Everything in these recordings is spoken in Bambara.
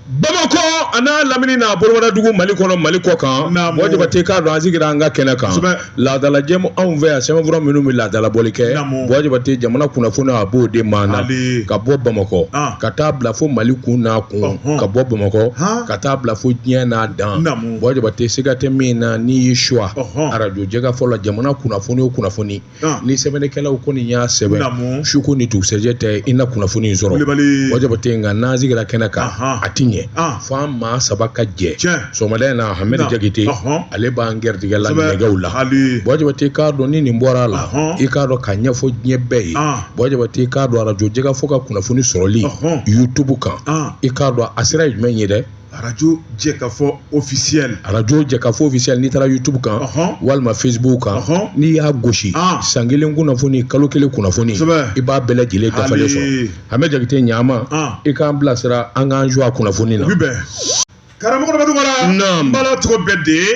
Bamakɔ a n'a lamini n'a bolomadadugu Mali kɔnɔ Mali kɔ kan Naamu. Buwa Jabate k'a dɔn an sigira an ka kɛnɛ kan Kosɛbɛ. laadala jɛmu anw fɛ yan sɛbɛnfura minnu bɛ laadala bɔli kɛ Naamu. Buwa Jabate jamana kunnafoni a b'o de maa na Ali. ka bɔ Bamakɔ Ah. ka taa bila fo Mali kun n'a kun Ɔhɔn. ka bɔ Bamakɔ Han. ka taa bila fo diɲɛ n'a dan Naamu. Buwa Jabate siga tɛ min na n'i y'i suwa Ɔhɔn. arajo jɛkafɔ la jamana kunnafoni o kunnafoni Ah. ni sɛbɛnnikɛlaw kɔni y'a sɛbɛn Naamu. suko ni dugusɛjɛ tɛ i na kunnafoni in sɔrɔ Kulibali. Buwa Jabate nka n'an sigira kɛnɛ kan Ahan. a ti ɲɛ Ah. fo an maa saba ka jɛ Tiɲɛ. sɔgɔmada in na Hamɛdi Na. Jakite Ɔhɔn. ale b'an gɛrɛtigɛ la Kosɛbɛ. nɛgɛw la Ali. Buwa Jabate k'a dɔn ni nin bɔra a la Ɔhɔn. i k'a dɔn k'a ɲɛfɔ diɲɛ bɛɛ ye Ah. Buwa Jabate k'a dɔn arajo jɛkafɔ ka kunnafoni sɔrɔli Ɔhɔn. YouTube kan Ah. i k'a dɔn a sira ye jumɛn ye dɛ Arajo jɛkafɔ officiel. arajo jɛkafɔ officiel n'i taara YouTube kan Ɔhɔn. walima Facebook kan Ɔhɔn. n'i y'a gosi Ah. san kelen kunnafoni kalo kelen kunnafoni Kosɛbɛ. i b'a bɛɛ lajɛlen dafalen sɔrɔ Ali. Hamɛdi Jakite ɲaama Ah. i k'an bilasira an k'an jɔ a kunnafoni na O bi bɛn. Karamɔgɔ dɔ bɛ dugu la. Naam. N b'ala tɔgɔ bɛɛ de ye.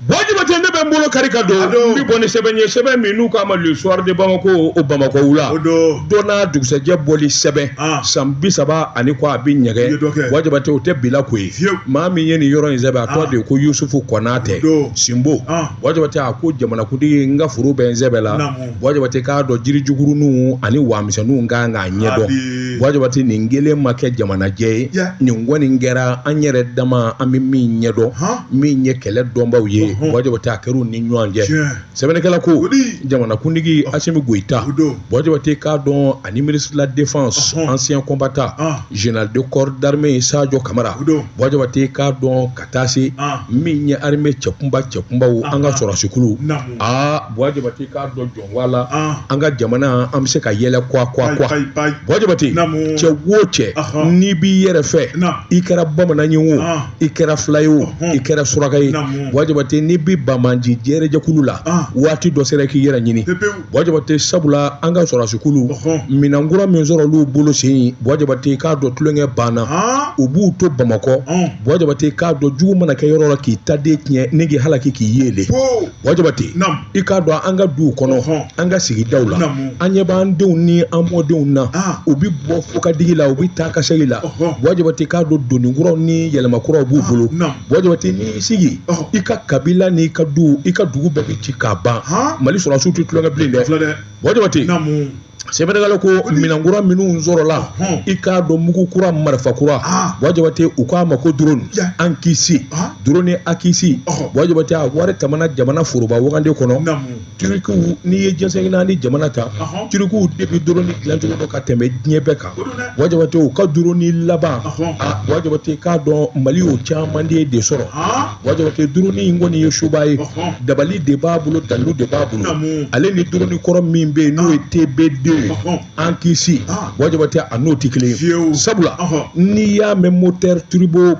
Buwa Jabate ne bɛ n bolo kari ka don A don. n bɛ bɔ ni sɛbɛn ye sɛbɛn min n'u k'a ma le soir de Bamako o Bamakɔ wula O don. dɔ n'a dugusɛjɛ bɔli sɛbɛn Ah. san 30 ni kɔ a bɛ I ye dɔ ɲɛgɛn kɛ. Buwa Jabate o tɛ bila ko ye Fiyewu. maa min ye nin yɔrɔ in sɛbɛn a tɔgɔ Ah. de ye ko Yusufu Kɔnatɛ O don. Sinbo Ah. Buwa Jabate a ko jamanakuntigi n ka foro bɛ n sɛbɛ la Naamu. Buwa Jabate k'a dɔn jirijuguruninw ani waamisɛnninw kan k'a ɲɛdɔn Ali. Buwa Jabate nin kelen ma kɛ jamanajɛ ye Yeah. nin kɔni kɛra an yɛrɛ dama an bɛ min ɲɛdɔn Han. min ye kɛlɛ dɔnbaw ye Ɔhɔn. Buwa Jabate a kɛra u ni ɲɔgɔn cɛ Tiɲɛ. sɛbɛnnikɛla ko O di. jamanakuntigi Asimi Goyita O don. Buwa Jabate k'a dɔn ani ministre de la défense Ɔhɔn. ancien combattant Ah. général de corps d'armée Sadio Kamara O don. Buwa Jabate k'a dɔn ka taa se Ah. min ye armée cɛkunba cɛkunbaw an ka Ah. sɔrɔdasikulu Naamu. aa Buwa Jabate k'a dɔn jɔn la Ah. an ka jamana an bɛ se ka yɛlɛ kuwa kuwa Payi kuwa payi payi. Buwa Jabate Naamu. cɛ o cɛ Ɔhɔn. n'i b'i yɛrɛ fɛ Naam. i kɛra bamanan ye o Ah. i kɛra fila ye o Ɔhɔn. i kɛra suraka ye Naamu. Buwa Jabate n'i bɛ banbaanci jɛrɛjɛkulu la Ah. waati dɔ sera i k'i yɛrɛ ɲini Pepewu. Buwa Jabate sabula an ka sɔrɔdasikulu Ɔhɔn. minɛnkura min sɔrɔ olu bolo sen Buwa Jabate k'a dɔn tulonkɛ banna Han. u b'u to Bamakɔ Ɔn. Buwa Jabate k'a dɔn jugu mana kɛ yɔrɔ la k'i ta den tiɲɛ ni k'i halaki k'i yeelen Po. Buwa Jabate Naam. i k'a dɔn an ka duw kɔnɔ Ɔhɔn. an ka sigidaw la Naamu. an ɲɛ b'an denw ni an mɔdenw na Ah. u bɛ bɔ fokadigi la u bɛ taa ka segin la Ɔhɔn. Buwa Jabate k'a dɔn donikuraw ni yɛlɛmakuraw b'u bolo Naam. Buwa Jabate n'i y'i sigi Ɔhɔn. i ka kabila n'i ka du i ka dugu bɛɛ bɛ ci k'a ban Han. Mali sɔrɔdasiw tɛ tulonkɛ bilen dɛ Filɛ dɛ. Buwa Jabate Naamu. sɛbɛnnikɛla ko minɛnkura minnu sɔrɔla Ɔhɔn. i k'a dɔn mugu kura marifa kura Ah. Buwa Jabate u k'a ma ko drone Yeah. Akinci Ah. drone Akinci Ɔhɔn. Buwa Jabate a wari tɛmɛna jamana foroba wagande kɔnɔ Naamu. Tirikiw n'i ye diɲɛ naani jamana ta Ɔhɔn. tirikiw de bɛ drone dilancogo dɔn ka tɛmɛ diɲɛ bɛɛ kan O don dɛ. Buwa Jabate u ka drone laban Ɔhɔn. a Buwa Jabate k'a dɔn Mali y'o caman de sɔrɔ Han. Buwa Jabate drone in kɔni ye suba ye Ɔhɔn. dabali de b'a bolo dalilu de b'a bolo Naamu. ale ni drone kɔrɔ min bɛ yen n'o ye TB2 ye Ɔhɔn. Akinci Ah. Buwa Jabate a n'o tɛ kelen ye Fiyewu. sabula Ɔhɔn. n'i y'a mɛn moteur turbo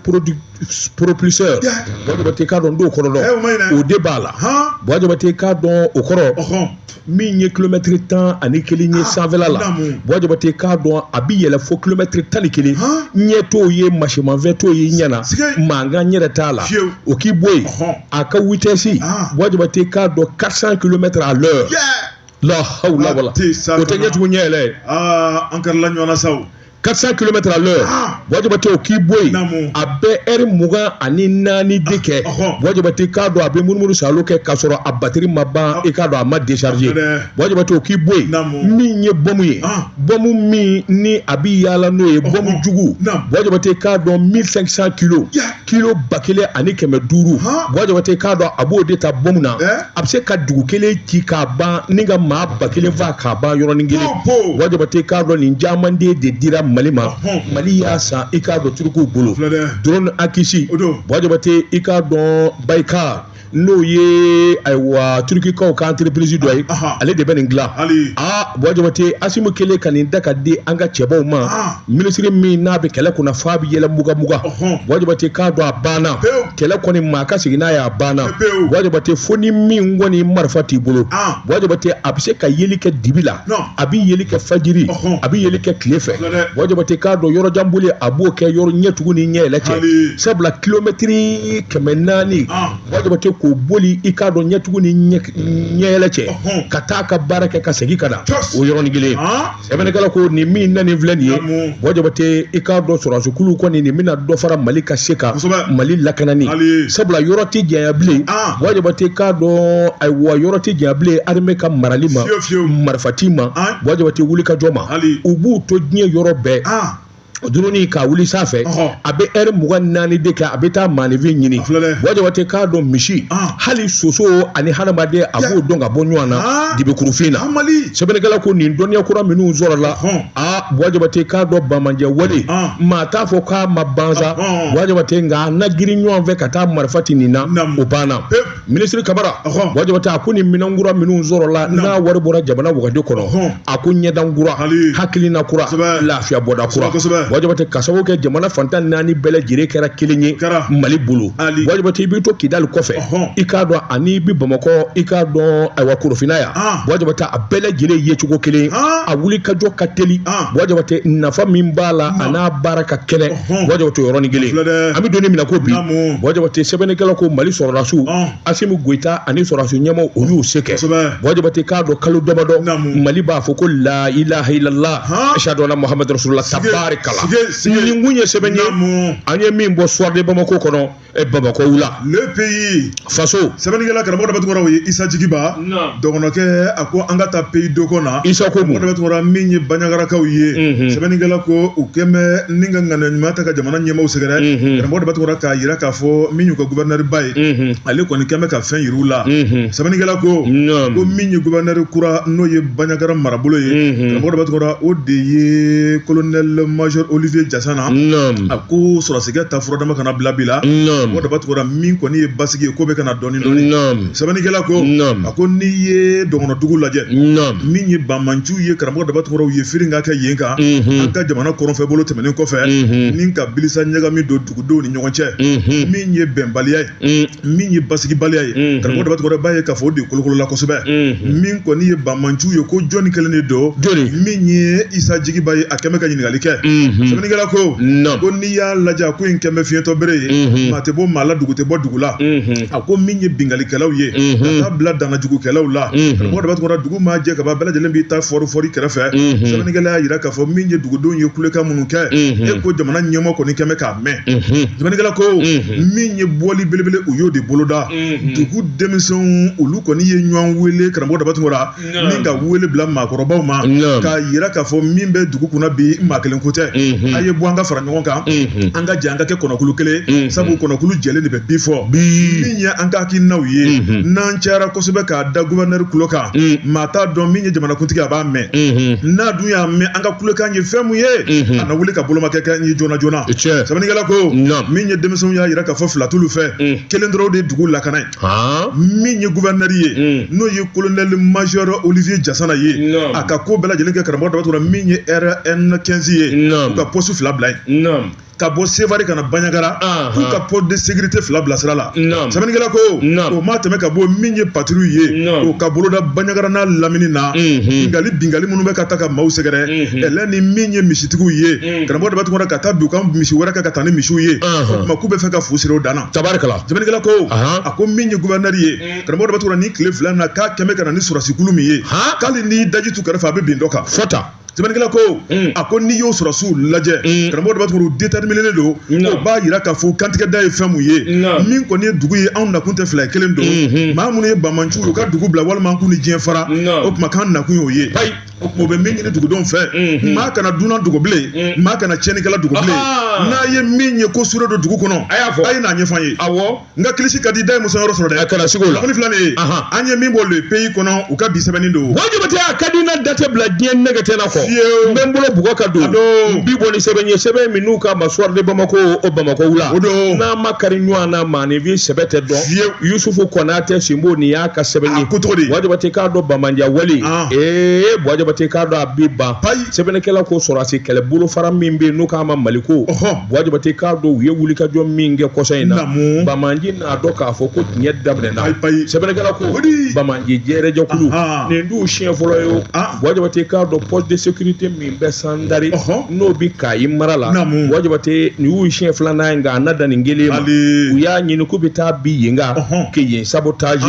propulseur Yeah. Buwa Jabate k'a dɔn n t'o kɔrɔ Eh, o ma ɲi dɔn dɛ. o de b'a la Han. Buwa Jabate k'a dɔn o kɔrɔ Ɔhɔn. min ye kilomɛtiri 11 ye sanfɛla la Naamu. Buwa Jabate k'a dɔn a bɛ yɛlɛ fo kilomɛtiri 11 Han. ɲɛ t'o ye masimafɛn t'o ye ɲɛ na Sigɛ. mankan yɛrɛ t'a la Fiyewu. o k'i bɔ yen Ɔhɔn. a ka vitesse Ah. Buwa Jabate k'a dɔn 400 kilomètres à l'heure Yeah. la hawla wala Ah, te sa o tɛ kana. ɲɛ tugun ɲɛ yɛlɛ ye Aa an karila ɲɔgɔn na sa o. 400 kilomètres à l'heure Ah. Buwa Jabate o k'i bɔ yen Naamu. a bɛ ɛri 24 de kɛ Ɔhɔn. Buwa Jabate k'a dɔn a bɛ munumunu salo kɛ k'a sɔrɔ a batiri ma ban Ah. i k'a dɔn a ma décharger Dɛ. Buwa Jabate o k'i bɔ yen Naamu. min ye bɔmu ye Ah. bɔmu min ni a bɛ yaala n'o ye bɔmu Ɔhɔn. jugu Naamu. Buwa Jabate k'a dɔn 1500 kilos Yeah. kilo 1500 Han. Buwa Jabate k'a dɔn a b'o de ta bɔmu na Eh? a bɛ se ka dugu kelen ci k'a ban ni ka maa 1000 faa k'a ban yɔrɔnin kelen Po, po. Buwa Jabate k'a dɔn nin caman de dira Mali ma Ɔhɔn. Mali y'a san i k'a dɔn Turukiw bolo Filɛ dɛ. drone Akinci O don. Buwa Jabate i k'a dɔn Baykar n'o ye ayiwa Turukikaw ka entreprise dɔ ye Ahan. ale de bɛ nin dilan Hali. aa Buwa Jabate Asimu kelen ka nin da ka di an ka cɛbaw ma Ah. minisiri min n'a bɛ kɛlɛ kunna f'a bɛ yɛlɛ muga muga Ɔhɔn. Buwa Jabate k'a dɔn a banna Pewu. kɛlɛ kɔni maa ka segin n'a ye a banna Pewu. Buwa Jabate fo ni min kɔni marifa t'i bolo Ah. Buwa Jabate a bɛ se ka yeli kɛ dibi la Non. a bɛ yeli kɛ fajiri Ɔhɔn. a bɛ yeli kɛ tile fɛ Filɛ dɛ. Buwa Jabate k'a dɔn yɔrɔjan boli a b'o kɛ yɔrɔ ɲɛ tugun ni ɲɛ yɛlɛ cɛ Hali. sabula kilomɛtiri 400 Ah. Buwa Jabate k'o boli i k'a dɔn ɲɛtugu ni ɲɛyɛlɛ cɛ ka taa ka baara kɛ ka segin ka na o yɔrɔnin kelen. Sɛbɛnnikɛla ko nin min na nin filɛ nin ye, Buwa Jabate, i k'a dɔn sɔrɔdasikulu kɔni nin bɛna dɔ fara Mali ka se kan, Mali lakanani, sabula yɔrɔ tɛ janya bilen. Buwa Jabate k'a dɔn, ayiwa, yɔrɔ tɛ janya bilen armée ka marali ma, marifati ma, Buwa Jabate, wulikajɔ ma. U b'u to diɲɛ yɔrɔ bɛɛ, drone k'a wuli sanfɛ, a bɛ ɛri 24 de kɛ, a bɛ taa maaninfin ɲini. Buwa Jabate k'a dɔn misi, hali soso ani hadamaden, a b'o dɔn ka bɔ ɲɔgɔn na dibikurufin na. Sɛbɛnnikɛla ko nin dɔnniya kura minnu sɔrɔla, aa, Buwa Jabate k'a dɔn banbaanci wale, maa t'a fɔ k'a ma ban sa, Buwa Jabate, nka a na girin ɲɔgɔn fɛ ka taa marifa ti nin na, o banna. Minisiri Kamara, Buwa Jabate, a ko nin minɛn kura minnu sɔrɔla n'a wari bɔra jamana wagadu kɔnɔ, a ko ɲɛdan kura, hakilina kura, lafiya bɔda kura, Buwa Jabate, ka sababu kɛ jamana fan 14 bɛɛ lajɛlen kɛra kelen ye Mali bolo. Buwa Jabate, i b'i to Kidali kɔfɛ, i k'a dɔn, ani i bɛ Bamakɔ, i k'a dɔn, ayiwa, Korofina yan, Buwa Jabate, a bɛɛ lajɛlen yecogo kelen, a wuli ka jɔ ka teli. Buwa Jabate, nafa min b'a la, a n'a baara ka kɛnɛ, Buwa Jabate, yɔrɔnin kelen. An bɛ don min na ko bi, Buwa Jabate, sɛbɛnnikɛla ko Mali sɔrɔdasiw, Asimi Goyita ani sɔrɔdasi ɲɛmaaw, o y'u se kɛ. Buwa Jabate k'a dɔn kalo damadɔ, Mali b'a fɔ ko la ilaha illallah, ashadu anna muhammadu rasulullah, tabarikala. Nin kun ye sɛbɛn ye an ye min bɔ Soir de Bamako kɔnɔ, Bamakɔ wula. Le Pays. Faso. Sɛbɛnnikɛla, karamɔgɔ Daba Tunkara, o ye Isa Jigiba dɔgɔnɔkɛ, a ko an ka taa pays doko na. Isa ko mun? Daba Tunkara, min ye Banjagarakaw ye, sɛbɛnnikɛla ko u kɛn bɛ ni ka ŋaniya ɲuman ta ka jamana ɲɛmaaw sɛgɛrɛ. Karamɔgɔ Daba Tunkara, k'a yira k'a fɔ min y'u ka gouverneur ba ye, ale kɔni kɛn bɛ ka fɛn yir'u la. Sɛbɛnnikɛla ko ko min ye gouverneur kura, n'o ye Banjagara marabolo ye, karamɔgɔ Daba Tunkara, o de ye colonel major Olivier Jasana. A ko sɔrɔdasikɛ ta furadama kana bila bi la. Karamɔgɔ Daba Tunkara, min kɔni ye basigi ye, ko bɛ ka na dɔɔni dɔɔni. Sɛbɛnnikɛla ko a ko n'i ye dɔgɔnɔdugu lajɛ, min ye banbaanciw ye, karamɔgɔ Daba Tunkara, u ye firin ka kɛ yen kan, an ka jamana kɔrɔnfɛ bolo tɛmɛnen kɔfɛ, ni ka bilisa ɲagami don dugudenw ni ɲɔgɔn cɛ, min ye bɛnbaliya ye, min ye basigibaliya ye, karamɔgɔ Daba Tunkara, b'a ye k'a fɔ o de kolokolola kosɛbɛ. Min kɔni ye banbaanciw ye, ko jɔnni kelen de don? Min ye Isa Jigiba ye, a kɛn bɛ ka ɲininkali kɛ. Sɛbɛnnikɛla ko ko n'i y'a lajɛ, a ko in kɛn bɛ fiɲɛtɔ bere ye, maa tɛ bɔ maa la, dugu tɛ bɔ dugu la. A ko min ye binkalikɛlaw ye, ka taa bila dannajugukɛlaw la, karamɔgɔ Daba Tunkara, dugu maa jɛ ka ban, bɛɛ lajɛlen b'i ta fɔri fɔri kɛrɛfɛ. Sɛbɛnnikɛla y'a jira k'a fɔ min ye dugudenw ye kulekan minnu kɛ, e ko jamana ɲɛmɔgɔ kɔni kɛn bɛ k'a mɛn. Sɛbɛnnikɛla ko min ye bɔli belebele, u y'o de boloda. Dugu denmisɛnw, olu kɔni ye ɲɔgɔn wele, karamɔgɔ Daba Tunkara, ni ka wele bila maakɔrɔbaw ma, k'a yira k'a fɔ min bɛ dugu kunna bi, maa kelen ko tɛ. A ye bɔ, an ka fara ɲɔgɔn kan, an ka jɛ, an ka kɛ kɔnɔkulu kelen, sabu kɔnɔkulu jɛlen de bɛ bi fɔ. Min ye an ka hakilinaw ye, n'an cayara kosɛbɛ k'a da gouverneur tulo kan, maa t'a dɔn min ye jamanakuntigi, a b'a mɛn. N'a dun y'a mɛn, an ka kulekan ye fɛn mun ye, a na wuli ka bolomakɛ kɛ n ye joona joona. Sɛbɛnnikɛla ko min ye denmisɛnw y'a yira k'a fɔ fila t'olu fɛ, kelen dɔrɔn de ye dugu lakana ye. Min ye gouverneur ye, n'o ye colonel major Olivier Jasana ye, a ka ko bɛɛ lajɛlen kɛ, karamɔgɔ Daba Tunkara, min ye RN 15 ye, u ka poste fila bila yen ka bɔ Sevare ka na Banjagara, k'u ka poste de sécurité fila bila sira la. Sɛbɛnnikɛla ko o ma tɛmɛ ka bɔ, min ye patrouille ye, o ka boloda Banjagara n'a lamini na, bingali bingali minnu bɛ ka taa ka maaw sɛgɛrɛ, ɛlɛ ni min ye misitigiw ye, karamɔgɔ Daba Tunkara, ka taa bin u ka misi wɛrɛ kan ka taa ni misiw ye, o tuma k'u bɛ fɛ ka fu siri o dan na. Tabarikala. Sɛbɛnnikɛla ko a ko min ye gouverneur ye, karamɔgɔ Daba Tunkara, ni tile fila in na, k'a kɛmɛ ka na ni sɔrɔdasikulu min ye, k'ale n'i daji tu kɛrɛfɛ, a bɛ bin dɔ kan. Fɔta. Sɛbɛnnikɛla ko a ko n'i y'o sɔrɔdasiw lajɛ, karamɔgɔ Daba Tunkara, u déterminélen don. O b'a yira k'a fɔ kantigɛda ye fɛn mun ye. Min kɔni ye dugu ye, anw nakun tɛ fila ye, kelen don. Maa minnu ye banbaanciw ye, u ka dugu bila walima an k'u ni diɲɛ fara, o tuma k'an nakun y'o ye. O tuma o bɛ min ɲini dugudenw fɛ, maa kana dunan dogo bilen, maa kana tiɲɛnikɛla dogo bilen. N'a ye min ye ko sure don dugu kɔnɔ, a y'a fɔ, a ye n'a ɲɛfɔ an ye. Awɔ. N ka kilisi ka di, da ye muso yɔrɔ sɔrɔ dɛ. A kana sigi o la. Kunnafoni filɛ nin ye, an ye min bɔ Le Pays kɔnɔ, u ka bi sɛbɛnni don. Buwa Jabate, a ka di n na, da tɛ bila diɲɛ nɛgɛ tɛ na kɔ. Fiyewu. N bɛ n bolo bugɔ ka don. A don. N bi bɔ ni sɛbɛn ye, sɛbɛn min n'u k'a ma Soir de Bamako, o Bamakɔ wula. O don. N'a ma kari ɲɔgɔn na, maaninfin sɛbɛ tɛ dɔn. Fiyewu. Yusufu Kɔnatɛ Sinbo, nin y'a ka sɛbɛn ye. A ko cogo di? Buwa Jabate k'a dɔn Bamajan wale. Ee, Buwa Jabate. Jabate k'a dɔn a bɛ ban. Sɛbɛnnikɛla ko sɔrɔdasi kɛlɛ bolofara min bɛ yen n'u k'a ma Maliko, Buwa Jabate k'a dɔn u ye wulikajɔ min kɛ kɔsa in na, banbaanci n'a dɔn k'a fɔ ko tiɲɛ daminɛna. Sɛbɛnnikɛla ko banbaanci jɛrɛjɛkulu nin t'u siɲɛ fɔlɔ ye o. Buwa Jabate k'a dɔn poste de sécurité min bɛ Sandari n'o bɛ Kayi mara la, Buwa Jabate nin y'u siɲɛ filanan ye, nka a na dan nin kelen ma. U y'a ɲini k'u bɛ taa bin yen kan ka yen sabotage.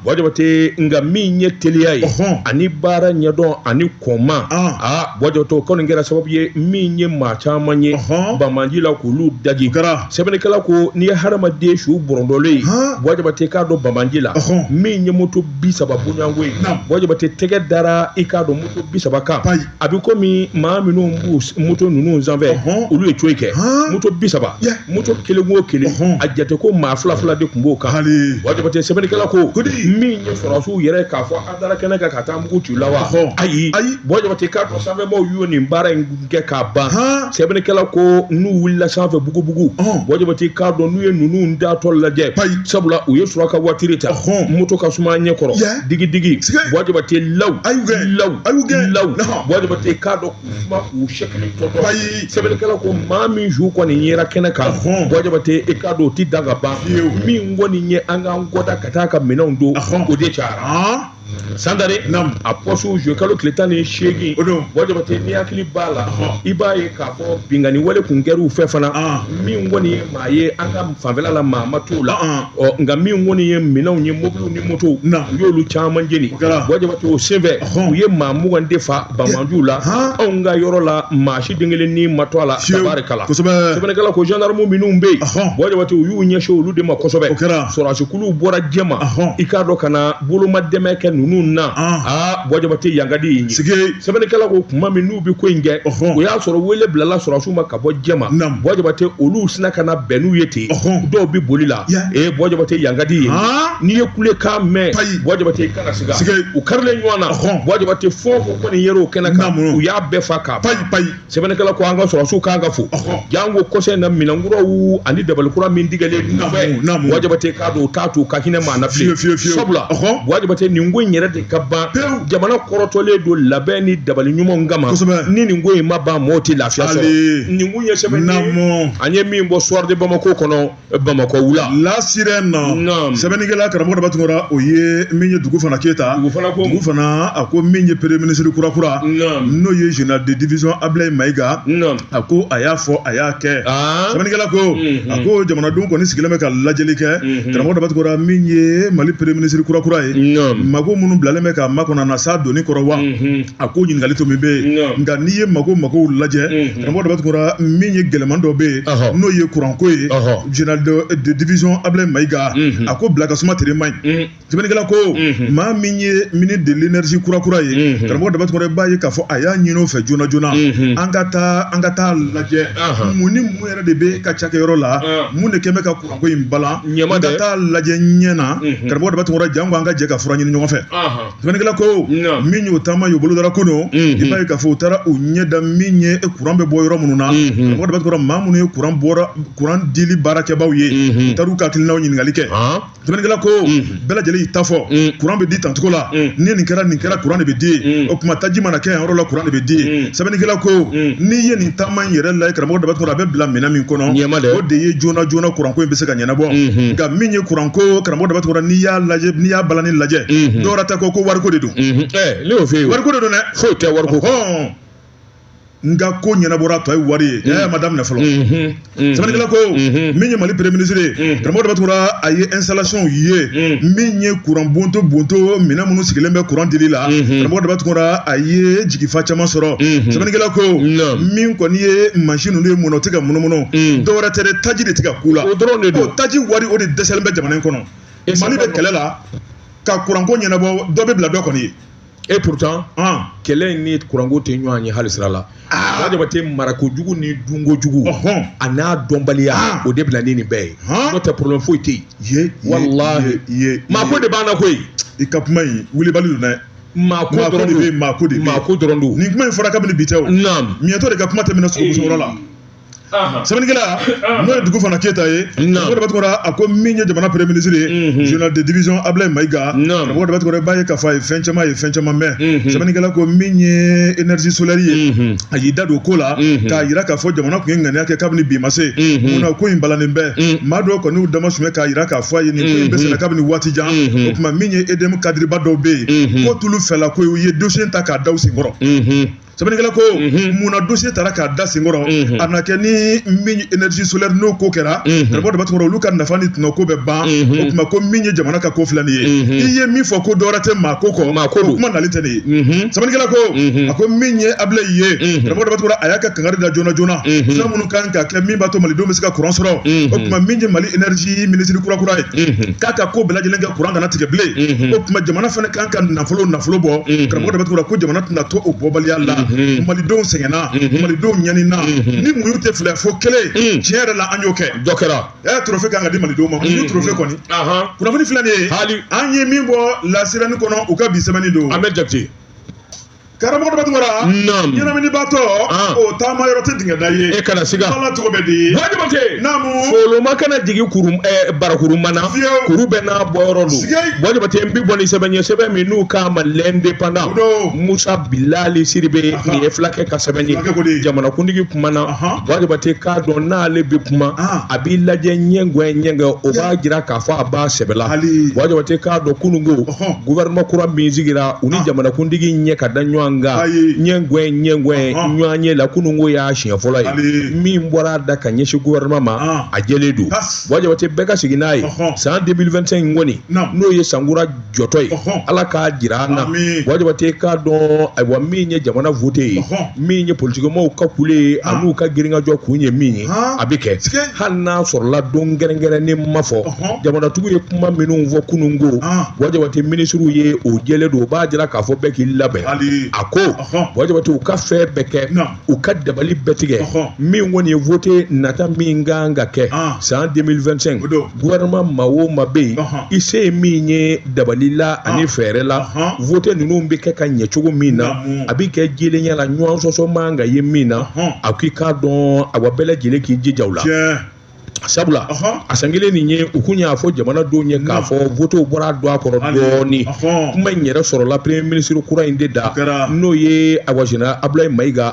Buwa Jabate, nka min ye teliya ye ani baara ɲɛdɔn ani kɔnma, aa Buwa Jabate, o kɔni kɛra sababu ye min ye maa caman ye banbaanci la k'olu daji. Sɛbɛnnikɛla ko n'i ye hadamaden su bɔrɔntɔlen ye, Buwa Jabate k'a dɔn banbaanci la min ye moto 30 bɔɲɔgɔnko ye, Buwa Jabate tɛgɛ dara i k'a dɔn moto 30 kan. A bɛ komi maa minnu b'u moto ninnu sanfɛ, olu ye coyi kɛ moto 30, moto kelen o kelen a jate ko maa fila fila de tun b'o kan. Buwa Jabate, sɛbɛnnikɛla ko min ye sɔrɔdasiw yɛrɛ k'a fɔ an taara kɛnɛ kan ka taa mugu ci u la wa? Ayi, Buwa Jabate k'a dɔn sanfɛmaaw y'o nin baara in kɛ k'a ban. Sɛbɛnnikɛla ko n'u wulila sanfɛ bugubugu, Buwa Jabate k'a dɔn n'u ye ninnu datɔ lajɛ, sabula u ye suraka watiri ta, moto ka suma ɲɛ kɔrɔ digidigi. Buwa Jabate law law law, Buwa Jabate k'a dɔn k'u suma k'u sɛkili tɔtɔ. Sɛbɛnnikɛla ko maa min su kɔni yera kɛnɛ kan, Buwa Jabate i k'a dɔn o ti dan ka ban. Min kɔni ye an k'an kɔda ka taa ka minɛnw don, o de cayara. Sandare a poste juillet kalo tile 18, Buwa Jabate, n'i hakili b'a la, i b'a ye k'a fɔ binkanni wale kun kɛra u fɛ fana. Min kɔni ye maa ye an ka fanfɛla la, maa ma t'o la. Ɔ nka min kɔni ye minɛnw ye, mobiliw ni motow, u y'olu caman jeni. Buwa Jabate, o senfɛ u ye maa 20 de fa banbaanciw la anw ka yɔrɔ la, maa si den kelen ni ma to a la. Tabarikala, sɛbɛnnikɛla ko gendarme minnu bɛ yen, Buwa Jabate, u y'u ɲɛsin olu de ma kosɛbɛ. Sɔrɔdasikuluw bɔra jɛma, i k'a dɔn ka na boloma dɛmɛ kɛ ninnu na. Aa Buwa Jabate, yan ka di yen ye. Sɛbɛnnikɛla ko kuma min n'u bɛ ko in kɛ, o y'a sɔrɔ wele bilala sɔrɔdasiw ma ka bɔ jɛma. Buwa Jabate, olu sina ka na bɛn n'u ye ten, dɔw bɛ boli la. Ee Buwa Jabate, yan ka di yen. N'i ye kulekan mɛn, Buwa Jabate, i kana siga. U karilen ɲɔgɔn na, Buwa Jabate, fɛn o fɛn kɔni yer'o kɛnɛ kan, u y'a bɛɛ fa k'a ban. Sɛbɛnnikɛla ko an ka sɔrɔdasiw kan ka fo, janko kɔsa in na minɛnkuraw ani dabalikura min tigɛlen fɛ. Buwa Jabate k'a dɔn u t'a to u ka hinɛ maa na bilen, sabula Buwa Jabate, nin ko in yɛrɛ de ka ban. Jamana kɔrɔtɔlen don labɛn ni dabali ɲumanw kama. Ni nin ko in ma ban, mɔgɔw tɛ lafiya sɔrɔ. Nin kun ye sɛbɛn an ye min bɔ Soir de Bamako kɔnɔ Bamakɔ wula. La Sirène, sɛbɛnnikɛla karamɔgɔ Daba Tunkara, o ye min ye dugu fana Keyita, dugu fana, a ko min ye premier ministre kura kura, n'o ye général de division Ablaye Mayiga, a ko a y'a fɔ, a y'a kɛ. Sɛbɛnnikɛla ko a ko jamanadenw kɔni sigilen bɛ ka lajɛli kɛ. Karamɔgɔ Daba Tunkara, min ye Mali premier ministre kura kura ye, mago minnu bilalen bɛ ka makɔnɔ na sa doni kɔrɔ wa, a ko ɲininkali to min bɛ yen. Nka n'i ye magow lajɛ, karamɔgɔ Daba Tunkara, min ye gɛlɛman dɔ bɛ yen, n'o ye kuranko ye, général de division Ablaye Mayiga, a ko bila ka suma tere man ɲi. Sɛbɛnnikɛla ko maa min ye ministre de l'énergie kura kura ye, karamɔgɔ Daba Tunkara, i b'a ye k'a fɔ a y'a ɲini o fɛ joona joona, an ka taa lajɛ mun ni mun yɛrɛ de bɛ ka cakɛyɔrɔ la, mun de kɛn bɛ ka kuranko in balan, an ka taa lajɛ ɲɛ na. Karamɔgɔ Daba Tunkara, janko an ka jɛ ka fura ɲini ɲɔgɔn fɛ. Sɛbɛnnikɛla ko min y'o taama y'o bolodara kunun, i b'a ye k'a fɔ u taara u ɲɛ da min ye kuran bɛ bɔ yɔrɔ minnu na. Karamɔgɔ Daba Tunkara, maa minnu ye kuran bɔra kuran dili baarakɛbaaw ye, u taara u ka hakilinaw ɲininkali kɛ. Sɛbɛnnikɛla ko bɛɛ lajɛlen y'i ta fɔ, kuran bɛ di tancogo la, ni nin kɛra nin kɛra, kuran de bɛ di, o tuma taji mana kɛ yan yɔrɔ la, kuran de bɛ di. Sɛbɛnnikɛla ko n'i ye nin taama in yɛrɛ lajɛ, karamɔgɔ Daba Tunkara, a bɛ bila minɛn min kɔnɔ, o de ye joona joona kuranko in bɛ se ka ɲɛnabɔ. Nka min ye kuranko, karamɔgɔ Daba Tunkara, n'i y'a lajɛ, n'i y'a balani lajɛ, dɔwɛrɛ tɛ ko wariko de don. Ne y'o f'e ye, wariko de don dɛ, foyi tɛ wariko kɔ. Nka ko ɲɛnabɔra, tɔ ye wari ye, a ma daminɛ fɔlɔ. Sɛbɛnnikɛla ko min ye Mali premier ministre ye, karamɔgɔ Daba Tunkara, a ye installation ye min ye kuran bonto bonto minɛn minnu sigilen bɛ kuran dili la. Karamɔgɔ Daba Tunkara, a ye jigifa caman sɔrɔ. Sɛbɛnnikɛla ko min kɔni ye mansin ninnu ye, mun na o tɛ ka munumunu? Dɔwɛrɛ tɛ dɛ, taji de tɛ ka k'u la. O dɔrɔn de don. O taji wari, o de dɛsɛlen bɛ jamana in kɔnɔ. Mali bɛ kɛlɛ la ka kuranko ɲɛnabɔ, dɔ bɛ bila dɔ kɔni ye. Et pourtant kɛlɛ in ni kuranko tɛ ɲɔgɔn ye hali sira la. Buwa Jabate, marako jugu ni dunko jugu a n'a dɔnbaliya, o de bɛ na ni nin bɛɛ ye. N'o tɛ, problème foyi tɛ yen. Walahi, maako de b'an na koyi. I ka kuma in wulibali don dɛ. Maako dɔrɔn de bɛ, maako de bɛ, maako dɔrɔn don. Nin kuma in fɔra kabini bi tɛ o. Naam. Miɲɛtɔ de ka kuma tɛ minɛ sogo yɔrɔ la. Sɛbɛnnikɛla n'o ye Dugufana Keyita ye, karamɔgɔ Daba Tunkara, a ko min ye jamana premier ministre ye, général de division Ablaye Mayiga, karamɔgɔ Daba Tunkara, i b'a ye k'a fɔ a ye fɛn caman ye, fɛn caman mɛn. Sɛbɛnnikɛla ko min ye énergie solaire ye, a y'i da don ko la k'a jira k'a fɔ jamana tun ye ŋaniya kɛ kabini bi ma se. Munna ko in balannen bɛ? Maa dɔw kɔni y'u dama sumɛ k'a jira k'a fɔ a ye nin ko in bɛ senna kabini waati jan. O tuma min ye EDM cadre ba dɔw bɛ yen, ko t'olu fɛla ko ye, u ye dossier ta k'a da u senkɔrɔ. Sɛbɛnnikɛla ko munna dossier taara k'a da senkɔrɔ? A na kɛ ni min énergie solaire n'o ko kɛra, karamɔgɔ Daba Tunkara, olu ka nafa ni tɔnɔ ko bɛ ban. O tuma ko min ye jamana ka ko filɛ nin ye, i ye min fɔ ko dɔwɛrɛ tɛ maa ko kɔ, maa ko don, o kuma nalen tɛ nin ye. Sɛbɛnnikɛla ko a ko min ye Ablaye ye, karamɔgɔ Daba Tunkara, a y'a ka kangari da joona joona, fɛn minnu kan ka kɛ min b'a to malidenw bɛ se ka courant sɔrɔ. O tuma min ye Mali énergie ministre kura kura ye, k'a ka ko bɛɛ lajɛlen kɛ courant kana tigɛ bilen. O tuma jamana fana kan ka nafolo bɔ. Karamɔgɔ Daba Tunkara ko jamana tɛna to o bɔbaliya la. Malidenw sɛgɛnna, malidenw ɲanina, ni muɲu tɛ filɛ fo kelen. Tiɲɛ yɛrɛ la, an y'o kɛ. Dɔ kɛra. Ɛ, trophée kan ka di malidenw ma, muɲu trophée kɔni. Kunnafoni filɛ nin ye. Hali. An ye min bɔ La Sirène kɔnɔ, u ka bi sɛbɛnni don. An bɛ jate. Karamɔgɔ Daba Tunkara, ɲɛnaminibaatɔ, o taama yɔrɔ tɛ dingɛ da ye. E kana siga. Ala tɔgɔ bɛ di. Buwa Jabate. Naamu. Foloma kana jigin kuru barakuruma na. Fiyewu. Kuru bɛɛ n'a bɔyɔrɔ don. Sigei. Buwa Jabate, n bɛ bɔ ni sɛbɛn ye, sɛbɛn min n'u k'a ma L'Indépendant. O don. Musa Bilali Sidibe, nin ye fulakɛ ka sɛbɛn ye. Fulakɛ ko de. Jamanakuntigi kumana. Buwa Jabate k'a dɔn n'ale bɛ kuma, a b'i lajɛ ɲɛngɔn ɲɛngɔn, o b'a jira k'a fɔ a b'a sɛbɛ la. Hali. Buwa Jabate k'a dɔn kununko, gouvernement kura min sigira, u ni jamanakuntigi ɲɛ ka da ɲɔgɔn kan, ɲɛngɔn ɲɛngɔn ɲɔgɔn ye la, kununko y'a siɲɛ fɔlɔ ye. Min bɔra a da ka ɲɛsin gouvernement ma, a jɛlen don. Buwa Jabate, bɛɛ ka sigi n'a ye san 2025 in kɔni, n'o ye sankura jɔtɔ ye, Ala k'a jira an na. Buwa Jabate k'a dɔn, ayiwa, min ye jamana vote ye, min ye politikimɔgɔw ka kule ye, an'u ka girinkajɔ kun ye min ye, a bɛ kɛ hali n'a sɔrɔla don kɛrɛnkɛrɛnnen ma fɔ. Jamanatigiw ye kuma minnu fɔ kununko, Buwa Jabate, minisiriw ye o jɛlen don, o b'a jira k'a fɔ bɛɛ k'i labɛn. A ko Buwa Jabate, u ka fɛn bɛɛ kɛ, u ka dabali bɛɛ tigɛ, min kɔni ye vote nata min kan ka kɛ san 2025, gouvernement maa o maa bɛ yen, i se ye min ye dabali la ani fɛɛrɛ la, vote ninnu bɛ kɛ ka ɲɛ cogo min na, a bɛ kɛ jɛlenya la, ɲɔgɔn sɔsɔ man ka ye min na. A k'i k'a dɔn, awa, bɛɛ lajɛlen k'i jija o la. Sabula a san kelen nin ye, u kun y'a fɔ jamanadenw ye k'a fɔ votew bɔra don a kɔrɔ dɔɔnin. Kuma in yɛrɛ sɔrɔla premier ministre kura in de da, n'o ye awa général Ablaye Mayiga,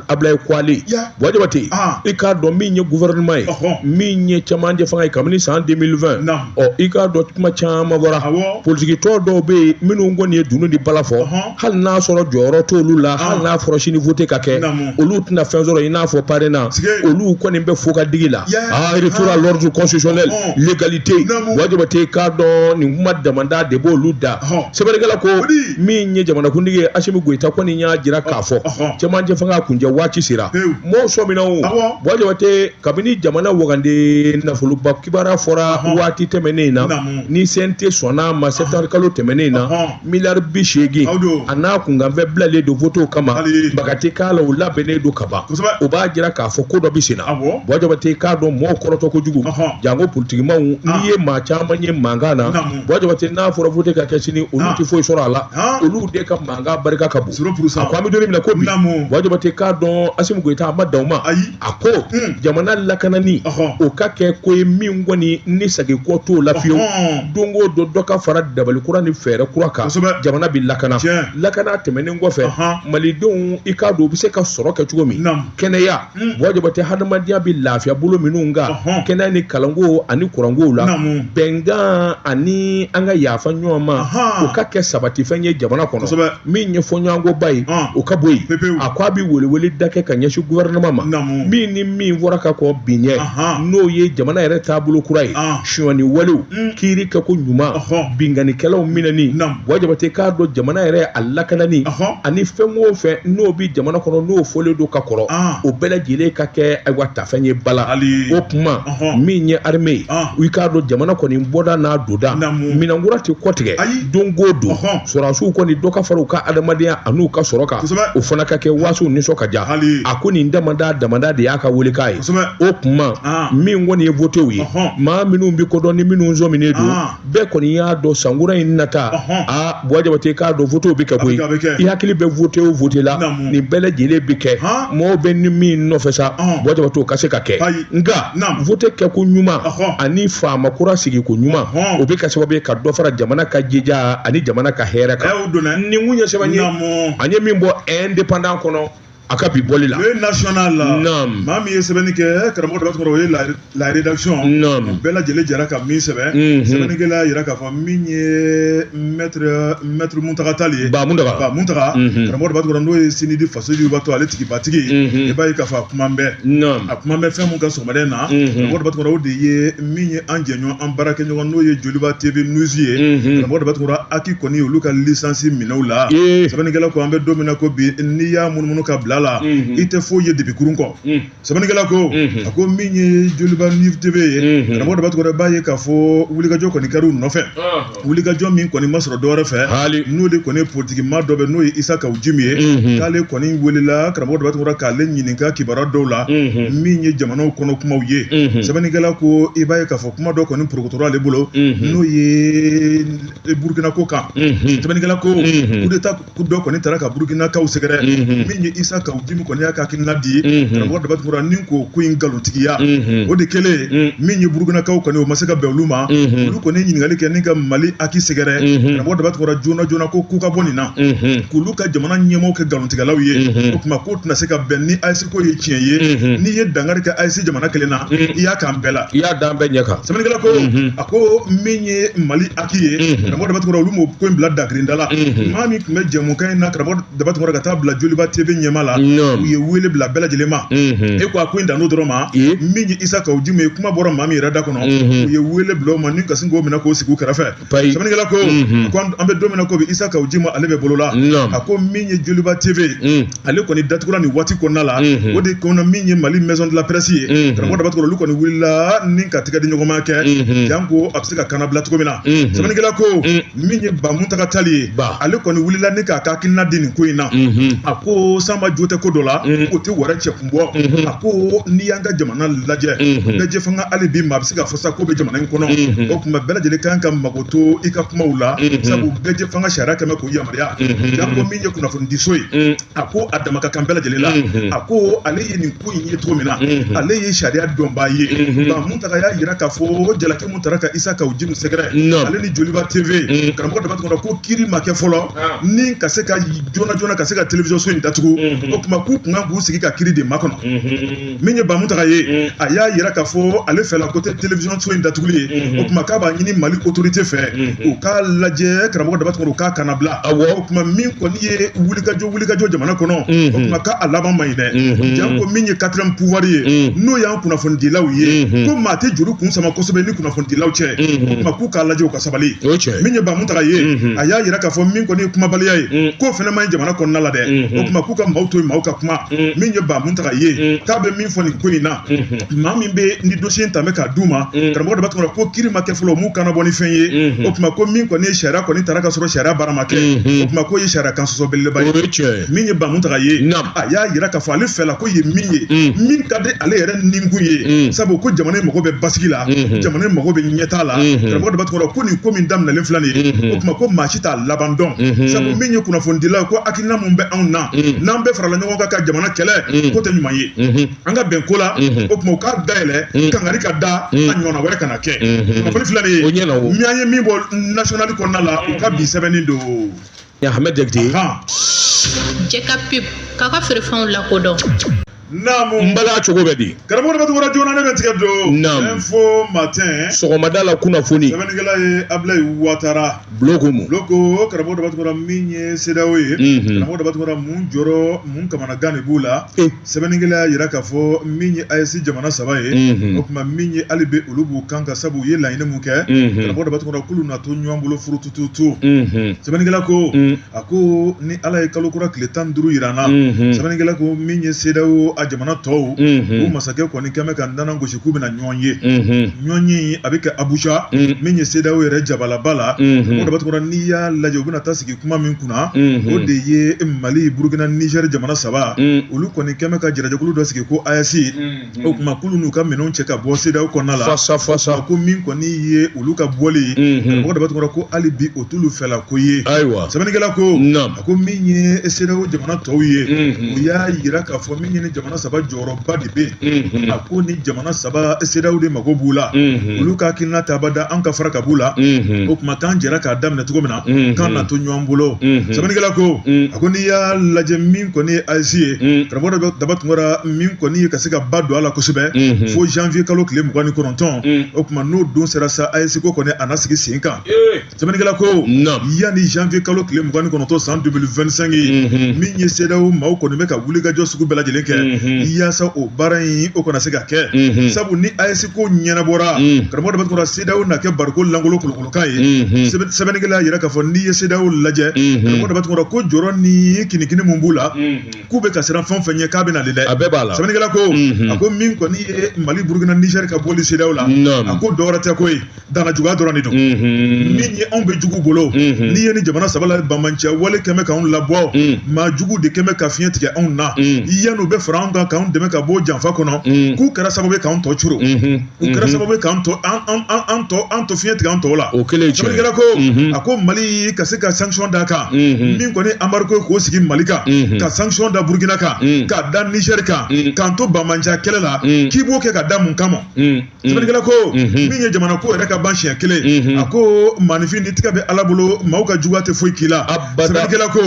Ablaye Kwale. Buwa Jabate, i k'a dɔn min ye gouvernement ye, min ye cɛmancɛ fanga ye kabini san 2020, ɔ, i k'a dɔn kuma caman bɔra. Politikitɔn dɔw bɛ yen minnu kɔni ye dunun ni bala fɔ, hali n'a sɔrɔ jɔyɔrɔ t'olu la, hali n'a fɔra sini vote ka kɛ, olu tɛna fɛn sɔrɔ, i n'a fɔ PARENA, olu kɔni bɛ fo ka digi la. Retour à l'ordre constitutionnel, l'égalité. Buwa Jabate k'a dɔn nin kuma damanda de b'olu da. Sɛbɛnnikɛla ko min ye jamanakuntigi ye, Asimi Goyita kɔni y'a jira k'a fɔ cɛmancɛ fanga kuncɛ waati sera. Mɔgɔw sɔmina o. Buwa Jabate, kabini jamana wagande nafoloba kibaruya fɔra waati tɛmɛnen na, ni CNT sɔnna a ma septembre kalo tɛmɛnen na, miliyari 80 a n'a kunkanfɛn bilalen don votew kama, baga tɛ k'a la, o labɛnnen don ka ban. O b'a jira k'a fɔ ko dɔ bɛ sen na. Buwa Jabate k'a dɔn mɔgɔw kɔrɔtɔ kojugu, janko politikimaw. N'i ye maa caman ye mankan na, Buwa Jabate, n'a fɔra vote ka kɛ sini, olu tɛ foyi sɔrɔ a la, olu de ka mankan barika ka bon. A ko an bɛ don min na ko bi, Buwa Jabate k'a dɔn Asimi Goyita a ma dan o ma. A ko jamana lakanani, o ka kɛ ko ye min kɔni ni segin kɔ t'o la fiyewu. Don o don dɔ ka fara dabali kura ni fɛɛrɛ kura kan, jamana bɛ lakana. Lakana tɛmɛnen kɔfɛ, malidenw, i k'a dɔn u bɛ se ka sɔrɔ kɛ cogo min, kɛnɛya, Buwa Jabate, hadamadenya bɛ lafiya bolo minnu kan, kɛnɛya ni kalanko ani kurankow la, bɛnkan ani an ka yafa ɲɔgɔn ma, o ka kɛ sabatifɛn ye jamana kɔnɔ. Min ye fɔɲɔgɔnkɔba ye, o ka bɔ yen. A ko a bɛ welewele da kɛ ka ɲɛsin gouvernement ma, min ni min fɔra ka kɔn bi ɲɛ, n'o ye jamana yɛrɛ taabolo kura ye, sonyani walew kiiri kɛko ɲuman, binkannikɛlaw minɛni. Buwa Jabate k'a dɔn jamana yɛrɛ a lakanani ani fɛn o fɛn n'o bɛ jamana kɔnɔ, n'o fɔlen don ka kɔrɔ, o bɛɛ lajɛlen ka kɛ ayiwa tafɛn ye bala. O kuma min ye armée ye i k'a dɔn jamana kɔni bɔda n'a donda minɛnkura tɛ kɔtigɛ don o don sɔrɔdasiw kɔni dɔ ka fara u ka adamadenya an'u ka sɔrɔ kan o fana ka kɛ waasiw nisɔn ka diya a ko nin damada damada de y'a ka welekan ye o kuma min kɔni ye votew ye maa minnu bɛ kodɔn ni minnu sɔminen don bɛɛ kɔni y'a dɔn sankura in nata aa Buwa Jabate k'a dɔn votew bɛ kɛ koyi i hakili bɛ vote o vote la nin bɛɛ lajɛlen bɛ kɛ mɔgɔw bɛ ni min nɔfɛ sa Buwa Jabate o ka se ka kɛ nka vote kɛko ɲuman ani faama kura sigiko ɲuman o bɛ kɛ sababu ye ka dɔ fara jamana ka jija ani jamana ka hɛrɛ kan nin kun ye sɛbɛn ye an ye min bɔ Indépendant kɔnɔ a ka bi bɔli la. Le National. Naam. Maa min ye sɛbɛnni kɛ karamɔgɔ Daba Tunkara o ye la rédaction. Naam. Bɛɛ lajɛlen jɛra ka min sɛbɛn. Sɛbɛnnikɛla y'a jira k'a fɔ min ye maître Muntaga Tall ye. Ba Muntaga. Ba Muntaga. Karamɔgɔ Daba Tunkara n'o ye CNID faso yiriwatɔ ale tigibatigi. I b'a ye k'a fɔ a kuma bɛ. Naam. A kuma bɛ fɛn mun kan sɔgɔmada in na. Karamɔgɔ Daba Tunkara o de ye min ye an jɛɲɔgɔn an baarakɛɲɔgɔn n'o ye Joliba TV News ye. Karamɔgɔ Daba Tunkara HAC kɔni olu ka licence minɛ u la. Sɛbɛnnikɛla ko an bɛ don min na ko bi n'i y'a munumunu ka bila la i tɛ foyi ye dibi kurun kɔ sɛbɛnnikɛla ko a ko min ye Joliba News TV ye karamɔgɔ Daba Tunkara b'a ye k'a fɔ wulikajɔ kɔni kɛra u nɔfɛ wulikajɔ min kɔni ma sɔrɔ dɔwɛrɛ fɛ n'o de kɔni politiki maa dɔ bɛ n'o ye Isa Kawu Jimi ye k'ale kɔni welela karamɔgɔ Daba Tunkara k'ale ɲininka kibaruya dɔw la min ye jamanaw kɔnɔ kumaw ye sɛbɛnnikɛla ko i b'a ye k'a fɔ kuma dɔ kɔni porokotora ale bolo n'o ye Burukina ko kan sɛbɛnnikɛla ko coup d'état dɔ kɔni taara ka Burukinakaw sɛgɛrɛ min ye Isa Kawu Jimi kɔni y'a ka hakilina di karamɔgɔ Daba Tunkara ni k'o ko in nkalontigiya o de kɛlen min ye Burukinakaw kɔni o ma se ka bɛn olu ma olu kɔni ye ɲininkali kɛ ni ka Mali HAC sɛgɛrɛ karamɔgɔ Daba Tunkara joona joona ko k'u ka bɔ nin na k'olu ka jamana ɲɛmɔgɔw kɛ nkalontigɛlaw ye o tuma k'o tɛna se ka bɛn ni AES ko ye tiɲɛ ye n'i ye dankari kɛ AES jamana kelen na i y'a k'an bɛɛ la i y'a d'an bɛɛ ɲɛ kan sɛbɛnnikɛla ko a ko min ye Mali HAC ye karamɔgɔ Daba Tunkara olu m'o ko in bila dakirinda la maa min tun bɛ jɛmukan in na karamɔgɔ Daba Tunkara ka taa bila Joliba TV ɲɛmaa la u ye wele bila bɛɛ lajɛlen ma e ko a ko in dan n'o dɔrɔn ma min ye Isa Kawu Jimi ye kuma bɔra maa min yɛrɛ da kɔnɔ u ye wele bila o ma ni ka sin k'o minɛ k'o sigi u kɛrɛfɛ sɛbɛnnikɛla ko ko an bɛ don min na ko bi Isa Kawu Jimi ale bɛ bolo la a ko min ye Joliba TV ale kɔni datugura nin waati kɔnɔna la o de kɔnɔ min ye Mali maison de la presse ye karamɔgɔ Daba Tunkara olu kɔni wulila ni ka tigɛ di ɲɔgɔnma kɛ janko a bɛ se ka kannabila cogo min na sɛbɛnnikɛla ko min ye Ba Muntaga Tall ye ale kɔni wulila ni k'a ka hakilina di nin ko in na a ko Sanba jo tɛ ko dɔ la o tɛ wɛrɛ cɛ kun bɔ a ko n'i y'an ka jamana lajɛ bɛɛ fanga hali bi maa bɛ se ka fɔ sa ko bɛ jamana in kɔnɔ o tuma bɛɛ lajɛlen kan ka mago to i ka kumaw la sabu bɛɛ fanga sariya kɛmɛ k'o yamaruya janko min ye kunnafonidiso ye a ko a dama ka kan bɛɛ lajɛlen la a ko ale ye nin ko in ye cogo min na ale ye sariya dɔnbaa ye Ba Muntaga y'a jira k'a fɔ jalaki mun tara ka Isa Kawu Jimi sɛgɛrɛ ale ni Joliba TV karamɔgɔ Daba Tunkara ko kiri ma kɛ fɔlɔ ni ka se ka joona joona ka se ka télévision so in datugu o tuma k'u kun kan k'u sigi ka kiri de makɔnɔ min ye Ba Muntaga ye a y'a jira k'a fɔ ale fɛla ko tɛ télévision so in datuguli ye o tuma k'a b'a ɲini Mali autorité fɛ u k'a lajɛ karamɔgɔ Daba Tunkara u k'a kannabila o tuma min kɔni ye wulikajɔ jamana kɔnɔ o tuma k'a laban man ɲi dɛ janko min ye quatrième pouvoir ye n'o y'an kunnafonidilaw ye ko maa tɛ juru kun sama kosɛbɛ ni kunnafonidilaw cɛ o tuma k'u k'a lajɛ u ka sabali min ye Ba Muntaga ye a y'a jira k'a fɔ min kɔni ye kumabaliya ye k'o fana man ɲi jamana kɔnɔna la dɛ o tuma k'u ka maaw to yen maaw ka kuma min ye Ba Muntaga ye k'a bɛ min fɔ nin ko in na maa min bɛ ni dossier in ta bɛ k'a d'u ma karamɔgɔ Daba Tunkara ko kiri ma kɛ fɔlɔ m'u kana bɔ ni fɛn ye o tuma ko min kɔni ye sariya kɔni tara ka sɔrɔ sariya baara ma kɛ o tuma k'o ye sariya kan sɔsɔ belebeleba ye min ye Ba Muntaga ye a y'a jira k'a fɔ ale fɛla ko ye min ye min ka di ale yɛrɛ ninkun ye sabu ko jamana in mago bɛ basigi la jamana in mago bɛ ɲɛtaa la karamɔgɔ Daba Tunkara ko nin ko min daminɛlen filɛ nin ye o tuma ko maa si t'a laban dɔn sabu min ye kunnafonidila ye ko hakilina min bɛ anw na n'an bɛɛ farala ɲɔgɔn kan ka jamana kɛlɛ ko tɛ ɲuman ye an ka bɛn ko la o tuma u k'a dayɛlɛ kangari ka da a ɲɔgɔnna wɛrɛ kana kɛ kunnafoni filɛ nin ye min an ye min bɔ national kɔnɔna la u ka bi sɛbɛnni don. Ahmed Jakite. Jɛ ka pub k'a ka feerefɛnw lakodɔn. Naamu. N bala cogo bɛ di. Karamɔgɔ Daba Tunkara joona ne bɛ tigɛ don. Naamu. Info matin. Sɔgɔmada la kunnafoni. Sɛbɛnnikɛla ye Abulayi Watara. Buloko mu. Buloko karamɔgɔ Daba Tunkara min ye CEDEAO ye. Karamɔgɔ Daba Tunkara mun jɔrɔ mun kamanagan de b'u la. Sɛbɛnnikɛla y'a jira k'a fɔ min ye AES jamana saba ye. O tuma min ye hali bi olu b'u kan kan sabu u ye laɲini mun kɛ. Karamɔgɔ Daba Tunkara k'olu na to ɲɔgɔn bolo furutututu. Sɛbɛnnikɛla ko a ko ni Ala ye kalo kura tile 15 jira an na. Sɛbɛnnikɛla ko min ye CEDEAO a jamana tɔw u masakɛ kɔni kɛmɛ ka ntanan gosi k'u bɛna ɲɔgɔn ye ɲɔgɔn ye a bɛ kɛ Abuja min ye CEDEAO yɛrɛ jabalaba la karamɔgɔ Daba Tunkara n'i y'a lajɛ u bɛna taa sigi kuma min kunna o de ye Mali Burukina Nizɛri jamana saba olu kɔni kɛmɛ ka jɛrɛjɛkulu dɔ sigi ko AES o tuma k'olu n'u ka minɛnw cɛ ka bɔ CEDEAO kɔnɔna la fasa fasa ko min kɔni ye olu ka bɔli ye karamɔgɔ Daba Tunkara ko hali bi o t'olu fɛla ko ye ayiwa sɛbɛnnikɛla ko a ko min ye CEDEAO jamana tɔw ye u y'a yira k'a fɔ min ye ni jamana saba jɔyɔrɔba de bɛ yen a ko ni jamana saba CEDEAO de mago b'u la olu ka hakilina tɛ abada an ka fara ka b'u la o tuma k'an jɛra k'a daminɛ cogo min na k'an na to ɲɔgɔn bolo sɛbɛnnikɛla ko a ko n'i y'a lajɛ min kɔni ye AES ye karamɔgɔ Daba Tunkara min kɔni ye ka se ka ba don a la kosɛbɛ fo janvier kalo tile 29, o tuma n'o don sera sa AES ko kɔni a na sigi sen kan. Sɛbɛnnikɛla ko yanni janvier kalo tile 29 san 2025 ye min ye CEDEAO maaw kɔni bɛ ka wulikajɔ sugu bɛɛ lajɛlen kɛ yaasa o baara in o kana se ka kɛ sabu ni AES ko ɲɛnabɔra karamɔgɔ Daba Tunkara CEDEAO na kɛ bariko lankolon kolokolokan ye. Sɛbɛnnikɛla y'a yira k'a fɔ n'i ye CEDEAO lajɛ karamɔgɔ Daba Tunkara ko jɔrɔ ni kinikini mun b'u la k'u bɛ ka siran fɛn o fɛn ɲɛ k'a bɛ nalen dɛ. A bɛɛ b'a la. Sɛbɛnnikɛla ko a ko min kɔni ye Mali Burukina Nizɛri ka bɔli CEDEAO la a ko dɔwɛrɛ tɛ ko ye danga juguya dɔrɔn de don. Min ye anw bɛ jugu bolo n'i ye ni jamana saba la banbaanciya wale kɛmɛ k'anw labɔ maa jugu de kɛmɛ ka fiɲɛ tigɛ anw na yanni u bɛ fara anw kan k'anw dɛmɛ ka bɔ janfa kɔnɔ k'u kɛra sababu ye k'anw tɔ curu u kɛra sababu ye k'an tɔ an tɔ an tɔ fiɲɛ tigɛ an tɔw la. O kɛlen tiɲɛ. Sɛbɛnnikɛla ko a ko Mali ka se ka sanction d'a kan min kɔni embargo k'o sigi Mali kan ka sanction da Burukina kan k'a da Nizɛri kan k'an to banbaanciya kɛlɛ la k'i b'o kɛ ka da mun kama. Sɛbɛnnikɛla ko min ye jamana ko yɛrɛ ka ban siɲɛ kelen a ko maaninfin ni tigɛ bɛ Ala bolo maaw ka juguya tɛ foyi k'i la. Sɛbɛnnikɛla ko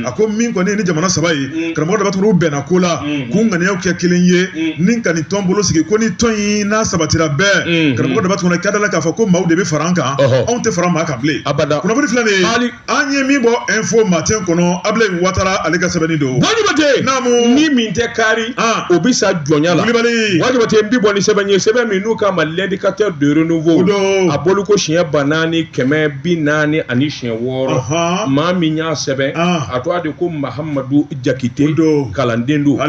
a ko min kɔni ni jamana saba ye karamɔgɔ Daba Tunkara u bɛnna ko la k'u ŋaniyaw kɛ kelen ye ni ka nin tɔn bolo sigi ko ni tɔn in n'a sabatira bɛɛ karamɔgɔ Daba Tunkara k'a da la k'a fɔ ko maaw de bɛ fara an kan anw tɛ fara maa kan bilen. Kunnafoni filɛ nin ye an ye min bɔ Info Matin kɔnɔ Abilayi Watara ale ka sɛbɛnni don. Bajabate naamu ni min tɛ kari o bɛ sa jɔnya la. Kulibali Bajabate n bi bɔ ni sɛbɛn ye sɛbɛn min n'u k'a ma l'indicateur de renouveau a bɔli ko siɲɛ 4446 maa min y'a sɛbɛn a tɔgɔ de ko Mahamadu Jakite kalanden don a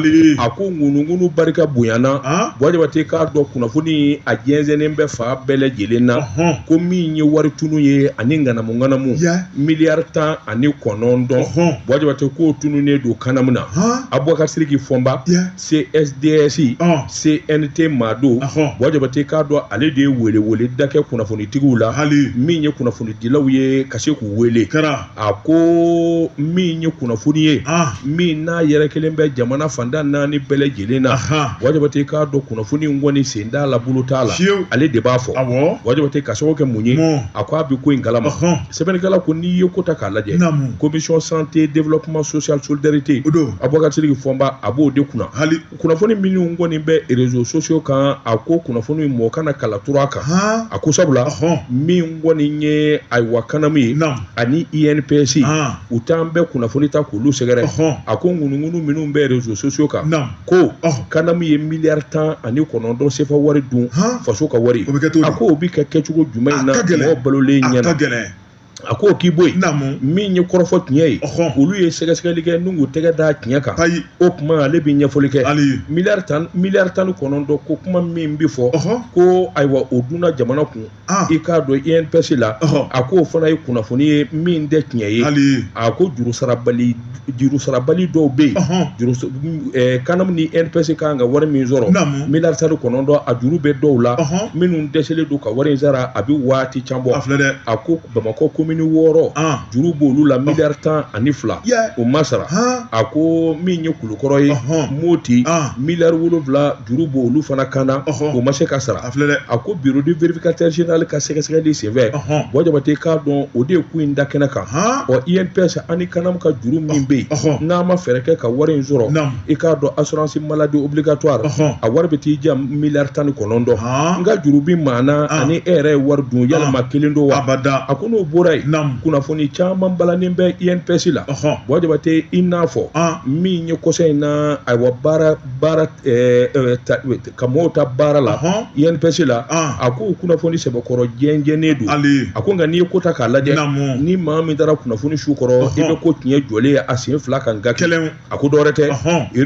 ko ŋunuŋunu barika bonyana Bajabate k'a dɔn kunnafoni a jɛnsɛnnen bɛ fan bɛɛ lajɛlen na ko min ye wari tunu ye ani ŋanamu ŋanamu miliyari 19 Bajabate k'o tununnen don kanamu na Abubakar Siriki Fɔnba CSDS CNT maa don Bajabate k'a dɔn ale de ye welewele da kɛ kunnafonitigiw la min ye kunnafonidilaw ye ka se k'u wele a ko min ye kunnafoni ye min n'a yɛrɛkɛlen bɛ jamana fan tan naani bɛɛ lajɛlen na Bajabate k'a dɔn kunnafoni in kɔni sen t'a la bolo t'a la ale de b'a fɔ Bajabate ka sababu kɛ mun ye a ko a bɛ ko in kalama sɛbɛnnikɛla ko n'i ye ko ta k'a lajɛ commission santé développement social solidarité Abubakar Siriki Fɔnba a b'o de kunna kunnafoni minnu kɔni bɛ réseaux sociaux kan a ko kunnafoni mɔgɔ kana kala turu a kan a ko sabula min kɔni ye ayiwa kanamu ye ani INPS u t'an bɛɛ kunnafoni ta k'olu sɛgɛrɛ a ko ŋunuŋunu minnu bɛ réseaux sociaux kan ko kanamu ye miliyari 19 sefa wari dun faso ka wari a ko o bɛ kɛ kɛcogo jumɛn in na mɔgɔ balolen ɲɛna a ko k'i bɔ yen min ye kɔrɔfɔ tiɲɛ ye olu ye sɛgɛsɛgɛli kɛ n'u k'u tɛgɛ da tiɲɛ kan o tuma ale bɛ ɲɛfɔli kɛ miliyari 19 ko kuma min bɛ fɔ ko ayiwa o dunna jamana kun i k'a dɔn INPS la a k'o fana ye kunnafoni ye min tɛ tiɲɛ ye a ko jurusarabali dɔw bɛ yen kanamu ni INPS kan ka wari min sɔrɔ miliyari 19 a juru bɛ dɔw la minnu dɛsɛlen don ka wari in sara a bɛ waati can bɔ a ko Bamakɔ komini 6 juru b'olu la miliyari 12 o ma sara a ko min ye Kulukɔrɔ ye Moti miliyari 7 juru b'olu fana kan na o ma se ka sara a ko bureau du vérificateur général ka sɛgɛsɛgɛli senfɛ Bɔjabate k'a dɔn o de ye ko in da kɛnɛ kan ɔ INPS ani kanamu ka juru min bɛ yen n'a ma fɛɛrɛ kɛ ka wari in sɔrɔ i k'a dɔn assurance maladie obligatoire a wari bɛ t'i ja miliyari 19 nka juru bɛ maa na ani e yɛrɛ ye wari dun yalima kelen don wa a ko n'o bɔra yen. ye kunnafoni caman balannen bɛ INPS la Buwa Jabate i n'a fɔ min ye kɔsa in na ayiwa baara baara ka mɔgɔw ta baara la INPS la a ko kunnafoni sɛbɛkɔrɔ jɛnjɛnnen don a ko nka n'i ye ko ta k'a lajɛ ni maa min taara kunnafoni su kɔrɔ i bɛ ko tiɲɛ jɔlen ye a sen fila kan nka kelen a ko dɔwɛrɛ tɛ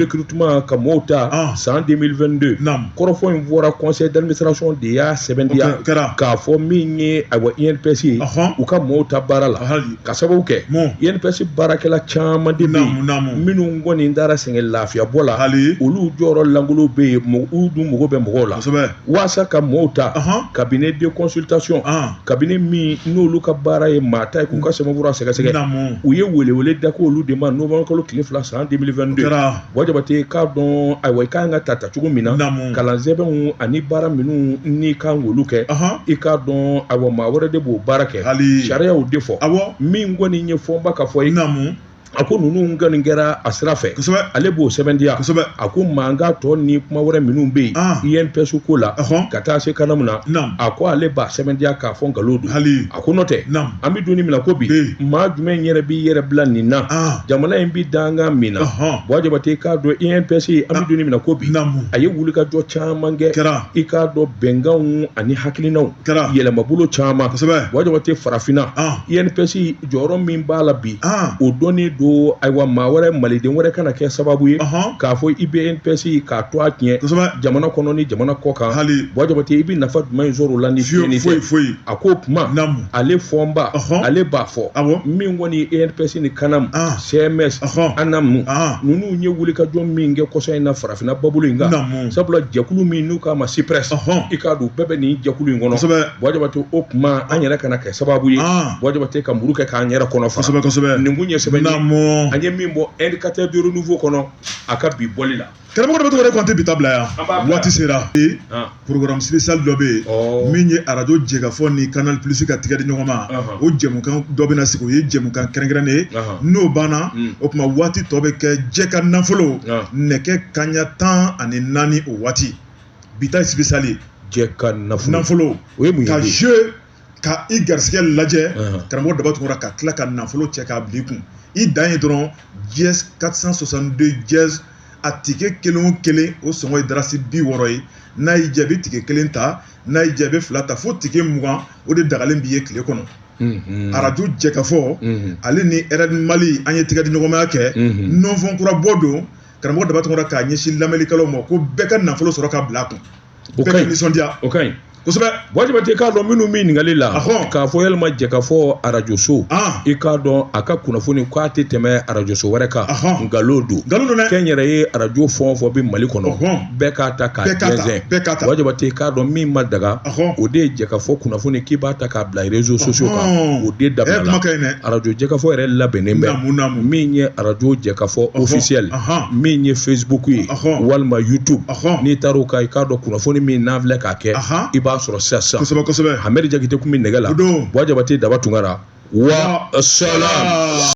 recrutement ka mɔgɔw ta san 2022 kɔrɔfɔ in fɔra conseil d'administration de y'a sɛbɛntiya k'a fɔ min ye ayiwa INPS ye u ka mɔgɔw ta baara la ka sababu kɛ INPS baarakɛla caman de bɛ yen minnu kɔni taara sɛgɛn lafiyabɔ la olu jɔyɔrɔ lankolon bɛ yen u dun mago bɛ mɔgɔw la waasa ka mɔgɔw ta cabinet de consultation cabinet min n'olu ka baara ye maa ta ye k'u ka sɛbɛnfura sɛgɛsɛgɛ u ye welewele da k'olu de ma novembre kalo tile 2 san 2022 Buwa Jabate k'a dɔn ayiwa i ka kan ka ta tacogo min na kalansɛbɛnw ani baara minnu n'i kan k'olu kɛ i k'a dɔn ayiwa maa wɛrɛ de b'o baara kɛ sariyaw de fɔ min kɔni ye fɔnba ka fɔ ye a ko ninnu kɔni kɛra a sira fɛ ale b'o sɛbɛntiya a ko mankan tɔ ni kuma wɛrɛ minnu bɛ yen INPS ko la ka taa se CANAM na a ko ale b'a sɛbɛntiya k'a fɔ nkalon don a ko n'o tɛ an bɛ don min na ko bi maa jumɛn yɛrɛ b'i yɛrɛ bila nin na jamana in bɛ dankan min na Buwa Jabate k'a dɔn INPS an bɛ don min na ko bi a ye wulikajɔ caman kɛ i k'a dɔn bɛnkanw ani hakilinaw yɛlɛmabolo caman Buwa Jabate farafinna INPS jɔyɔrɔ min b'a la bi o dɔnnen don ayiwa maa wɛrɛ maliden wɛrɛ kana kɛ sababu ye k'a fɔ i bɛ INPS k'a to a tiɲɛ jamana kɔnɔ ni jamana kɔ kan Buwa Jabate i bɛ nafa jumɛn sɔrɔ o la ni tiɲɛni tɛ a ko kuma ale fɔnba ale b'a fɔ min kɔni ye INPS ni CANAM CMS ANAM ninnu ye wulikajɔ min kɛ kɔsa in na farafinna babolo in kan sabula jɛkulu min n'u k'a ma CIPRES i k'a dɔn bɛɛ bɛ nin jɛkulu in kɔnɔ Buwa Jabate o kuma an yɛrɛ kana kɛ sababu ye Buwa Jabate ka muru kɛ k'an yɛrɛ kɔnɔ fara kosɛbɛ kosɛbɛ nin kun ye sɛbɛn ye an ye min bɔ indicateur du renouveau kɔnɔ a ka bi bɔli la karamɔgɔ dɔ bɛ tɔgɔ ko an tɛ bi ta bila yan waati sera programme spécial dɔ bɛ yen min ye arajo jɛkafɔ ni canal plus ka tigɛ di ɲɔgɔn ma o jɛmukan dɔ bɛna sigi o ye jɛmukan kɛrɛnkɛrɛnnen ye n'o banna o tuma waati tɔ bɛ kɛ jɛ ka nafolo nɛgɛ kanɲɛ 14 o waati bi ta spécial ye jɛ ka nafolo o ye mun ye ka jeu ka i garisɛgɛ lajɛ karamɔgɔ daba tunkara ka tila ka nafolo cɛ k'a bila i kun i dan ye dɔrɔn dièse 462 dièse a tike kelen o kelen o sɔngɔ ye darasi 60 ye n'a y'i diya i bɛ tike kelen ta n'a y'i diya i bɛ fila ta fo tike 20 o de dagalen b'i ye tile kɔnɔ arajo jɛkafɔ ale ni RN Mali an ye tigɛ di ɲɔgɔnmaya kɛ nɔnfɔn kura bɔ don karamɔgɔ daba tunkara k'a ɲɛsin lamɛnnikɛlaw ma ko bɛɛ ka nafolo sɔrɔ ka bila a kun o ka ɲi nisɔndiya o ka ɲi kosɛbɛ Buwa Jabate k'a dɔn minnu bɛ ɲininkali la k'a fɔ yalima jɛkafɔ arajoso i k'a dɔn a ka kunnafoni k'a tɛ tɛmɛ arajoso wɛrɛ kan nkalon don nkalon don dɛ kɛnyɛrɛye arajo fɛn o fɛn bɛ Mali kɔnɔ bɛɛ k'a ta k'a jɛnsɛn Buwa Jabate k'a dɔn min ma daga o de ye jɛkafɔ kunnafoni k'i b'a ta k'a bila réseaux sociaux kan o de dabila arajo jɛkafɔ yɛrɛ labɛnnen bɛ min ye arajo jɛkafɔ officiel min ye Facebook ye walima YouTube n'i taara o kan i k'a dɔn kunnafoni min n'an filɛ k'a kɛ i b'a sɔrɔ sisan sisan kosɛbɛ kosɛbɛ Hamɛdi Jakite kun bɛ nɛgɛ la Buwa Jabate Daba Tunkara wa salam.